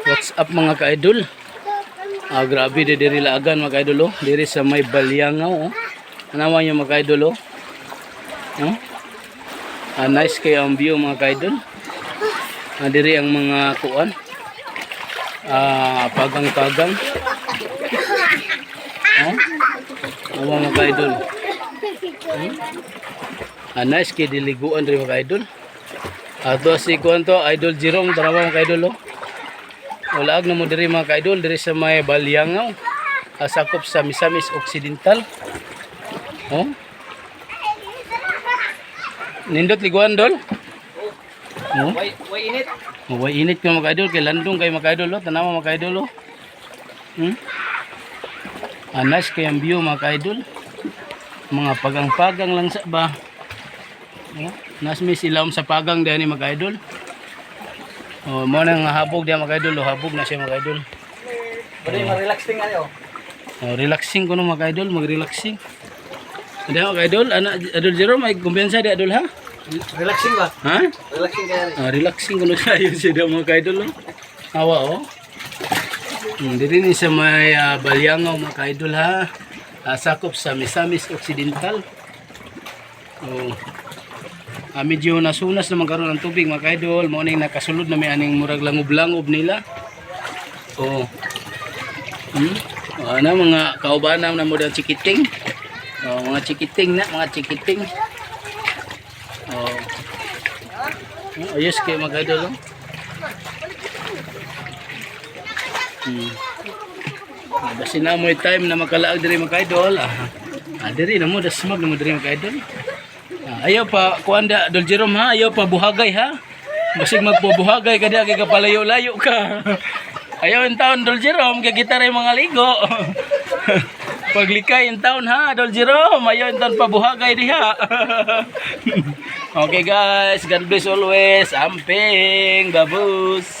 What's up, mga ka-idol? Ah, grabe di diri laagan, mga ka-idol, oh. Diri sa may Balyangaw, oh. Tanawa niyo, mga ka-idol, oh. Oh? Ah, nice kayo ang view, mga ka-idol. Ah, diri ang mga kuan. Ah, pagang-pagang. Oh? Awa, mga ka-idol. Ah, nice kay diliguan diri, mga ka-idol. Ato si kuan to, Idol Jerome, tanawa, mga ka-idol, oh. Walaag na mo diri, mga ka-idol, diri sa may Balyangaw. Ah, sakop sa Misamis Occidental. Oh. Nindot liguan, dol. Oh. Way, way init. Way init ka, mga ka-idol, kay landong kay mga ka-idol, oh. Tanawa, mga ka-idol, oh. Ah, nice kay ang view, mga ka-idol. Mga pagang-pagang lang sa ba. Oh, nas may silawom sa pagang diyan ni mga ka-idol. Oh, mo nang habog diyan, mga ka-idol, oh. Habog na siya, mga ka-idol. Pwede ma-relaxing ayo. Oh, relaxing ko no, mga ka-idol, mag-relaxing. Hindi, mga ka-idol, ana Idol Jerome, may kumpiyansa di idol ha? Relaxing ba? Ha? Relaxing kaya rin. Ah, relaxing ko no kayo siya mga ka-idol, oh. Awa, oh. Diri ni sa may Balyangaw, mga ka-idol, ha. Ah, sakop sa Misamis Occidental. Oh. Ah, medyo nasunas naman karon ang tubig, mga ka-idol. Mao ning nakasulod na may aning murag langob-langob nila. Oh. Oh, ana mga kaubanan na mo daw chikiting. Oh, mga chikiting na, mga chikiting. Oh. Oh, ayos kayo, mga idol, oh. Ah, basi na mo time na makalaag diri, mga idol. Ah, ah, diri na mo dasmag na mo diri, mga idol. Ah, ayaw pa kuan da, Dol Jerome, ha, ayaw pa buhagay ha. Basig magpubuhagay ka diha kay kapalayo-layo ka. Ayaw in taon, Dol Jerome, kay kita rin mga ligo. Paglikay in taon ha, Dol Jerome, ayaw in taon pabuhagay diha. Okay guys, God bless always. Amping, babus.